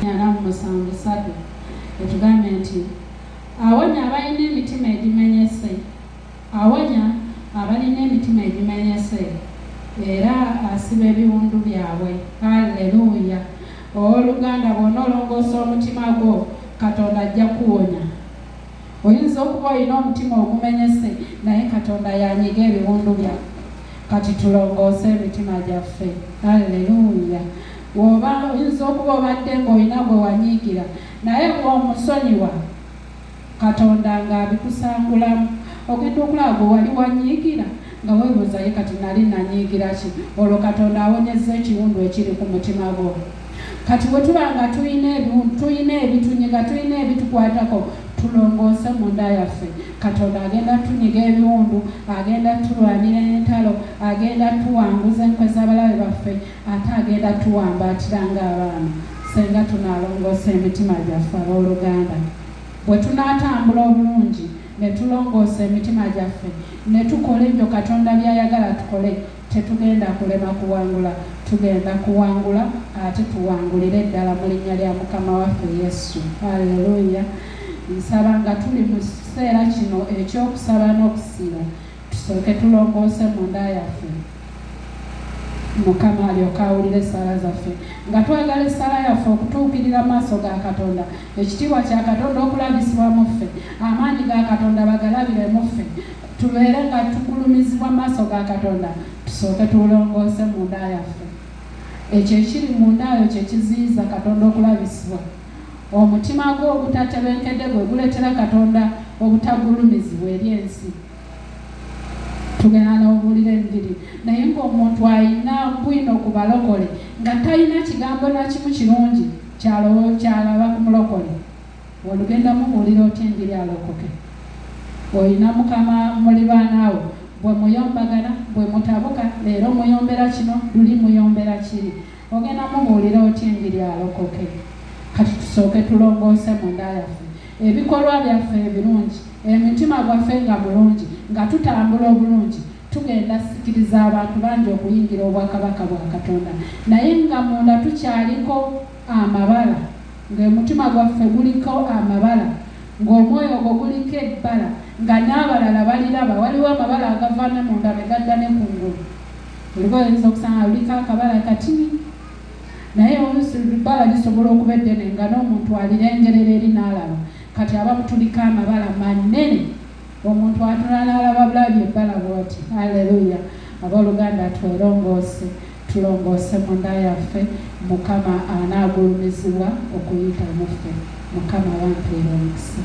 47 etugambye nti awonya abalina emitima egimenyese, awonya abalina emitima egimenyese, era asiba ebiwundu byabwe. Halleluya! Owooluganda, bw'onoolongoosa omutima gwo, Katonda ajja kukuwonya. Oyinza okuba olina omutima ogumenyese, naye Katonda y'anyiga ebiwundu byaffe. Kati tulongoose emitima gyaffe. Halleluya! Bw'oba oyinza okuba obadde ng'olina gwe wanyiigira, naye bw'omusonyiwa, Katonda ng'abikusangulamu. Ogenda okulaba gwe wali wanyiigira nga weebuuza ye kati nali nanyiigira ki? Olwo Katonda awonyezza ekiwundu ekiri ku mutima gwo. Kati bwe tuba nga tulina ebiwundu, tulina ebitunyiga, tulina ebitukwatako, tulongoose munda yaffe. Katonda agenda tunyiga ebiwundu, agenda tulwanira entalo, agenda tuwanguza enkwe z'abalabe baffe, ate agenda tuwambaatira ng'abaana. Senga tunaalongoosa emitima gyaffe abooluganda. Bwe tunaatambula obulungi ne tulongoosa emitima gyaffe ne tukola ebyo Katonda by'ayagala tukole, tetugenda kulema kuwangula. Tugenda kuwangula ate tuwangulire ddala mu linnya lya Mukama waffe Yesu. Halleluya! Nsaba nga tuli mu kiseera kino eky'okusaba n'okusiiba, tusooke tulongoose munda yaffe, Mukama alyoke awulire essaala zaffe. Nga twagala essaala yaffe okutuukirira mu maaso ga Katonda, ekitiibwa kya Katonda okulabisibwa mu ffe, amaanyi ga Katonda bagalabire mu ffe, tubeere nga tugulumizibwa mu maaso ga Katonda, tusooke tulongoose munda yaffe. Ekyo ekiri munda yo kye kiziyiza Katonda okulabisibwa. Omutima gwo ogutatebenkedde gwe guleetera Katonda obutagulumizibwa eri ensi. Tugenda n'obuulira enjiri, naye ng'omuntu alina bwino ku balokole, nga talina kigambo na kimu kirungi ky'alaba ku mulokole. Olugenda mubuulira otya enjiri alokoke? Olina mukama mulirwana wo, bwe muyombagana, bwe mutabuka, leero muyombera kino, luli muyombera kiri. Ogenda mubuulira otya enjiri alokoke? Kati tusooke tulongoose munda yaffe, ebikolwa byaffe ebirungi, emitima gwaffe nga mulungi, nga tutambula obulungi, tugenda sikiriza abantu bangi okuyingira obwakabaka bwa Katonda. Naye nga munda tukyaliko amabala, ng'omutima gwaffe guliko amabala, ng'omwoyo ogwo guliko ebbala, nga n'abalala baliraba. Waliwo amabala agava ne munda ne gadda ne kungulu. Oluba oyinza okusanga luliko akabala katini, naye oluusi ebbala lisobola okuba eddene nga n'omuntu alirengerera eri n'alaba. Kati abamu tuliko amabala manene, omuntu atunula n'alaba bulabi ebbala bw'oti. Halleluya! Abooluganda, twerongoose, tulongoose munda yaffe, Mukama anaagulumizibwa okuyita mu ffe. Mukama abampeere omukisa.